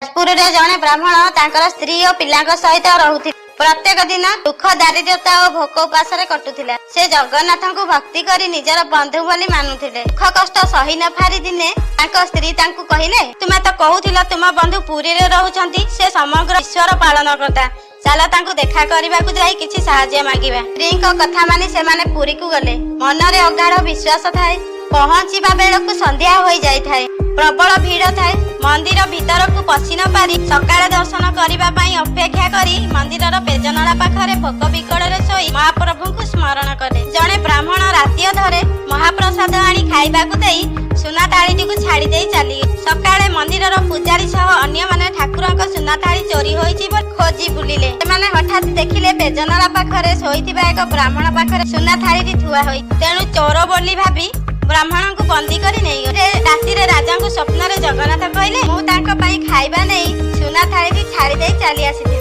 ଯାଜପୁରରେ ଜଣେ ବ୍ରାହ୍ମଣ ତାଙ୍କର ସ୍ତ୍ରୀ ଓ ପିଲାଙ୍କ ସହିତ ରହୁଥିଲେ। ପ୍ରତ୍ୟେକ ଦିନ ଦୁଃଖ, ଦାରିଦ୍ର୍ୟତା ଓ ଭୋକ ଉପାସରେ କଟୁଥିଲା। ସେ ଜଗନ୍ନାଥଙ୍କୁ ଭକ୍ତି କରି ନିଜର ବନ୍ଧୁ ବୋଲି ମାନୁଥିଲେ। ଦୁଃଖ କଷ୍ଟ ସହି ନ ପାରି ଦିନେ ତାଙ୍କ ସ୍ତ୍ରୀ ତାଙ୍କୁ କହିଲେ, "ତୁମେ ତ କହୁଥିଲ ତୁମ ବନ୍ଧୁ ପୁରୀରେ ରହୁଛନ୍ତି। ସେ ସମଗ୍ର ବିଶ୍ୱର ପାଳନକର୍ତ୍ତା। ଚାଲ, ତାଙ୍କୁ ଦେଖା କରିବାକୁ ଯାଇ କିଛି ସାହାଯ୍ୟ ମାଗିବା।" ସ୍ତ୍ରୀଙ୍କ କଥା ମାନି ସେମାନେ ପୁରୀକୁ ଗଲେ। ମନରେ ଅଗାଢ ବିଶ୍ୱାସ ଥାଏ। ପହଞ୍ଚିବା ବେଳକୁ ସନ୍ଧ୍ୟା ହୋଇଯାଇଥାଏ। ପ୍ରବଳ ଭିଡ଼ ଥାଏ। ମନ୍ଦିର ଭିତରକୁ ପଶି ନ ପାରି ସକାଳେ ଦର୍ଶନ କରିବା ପାଇଁ ଅପେକ୍ଷା କରି ମନ୍ଦିରର ପେଜନଳା ପାଖରେ ଭୋକ ବିକଳରେ ଶୋଇ ମହାପ୍ରଭୁଙ୍କୁ ସ୍ମରଣ କଲେ। ଜଣେ ବ୍ରାହ୍ମଣ ରାତି ଅଧରେ ମହାପ୍ରସାଦ ଆଣି ଖାଇବାକୁ ଦେଇ ସୁନା ଥାଳିଟିକୁ ଛାଡ଼ି ଦେଇ ଚାଲିଗଲେ। ସକାଳେ ମନ୍ଦିରର ପୂଜାରୀ ସହ ଅନ୍ୟମାନେ ଠାକୁରଙ୍କ ସୁନା ଥାଳି ଚୋରି ହୋଇଛି ବୋଲି ଖୋଜି ବୁଲିଲେ। ସେମାନେ ହଠାତ୍ ଦେଖିଲେ, ପେଜନଳା ପାଖରେ ଶୋଇଥିବା ଏକ ବ୍ରାହ୍ମଣ ପାଖରେ ସୁନା ଥାଳିଟି ଥୁଆ ହୋଇ। ତେଣୁ ଚୋର ବୋଲି ଭାବି ବ୍ରାହ୍ମଣଙ୍କୁ ବନ୍ଦୀ କରି ନେଇଗଲେ। ରାତିରେ ରାଜାଙ୍କୁ ସ୍ୱପ୍ନରେ ଜଗନ୍ନାଥ କହିଲେ, "ମୁଁ ତାଙ୍କ ପାଇଁ ଖାଇବା ନେଇ ସୁନା ଥାଳିଟି ଛାଡ଼ି ଦେଇ ଚାଲି ଆସିଥିଲି।"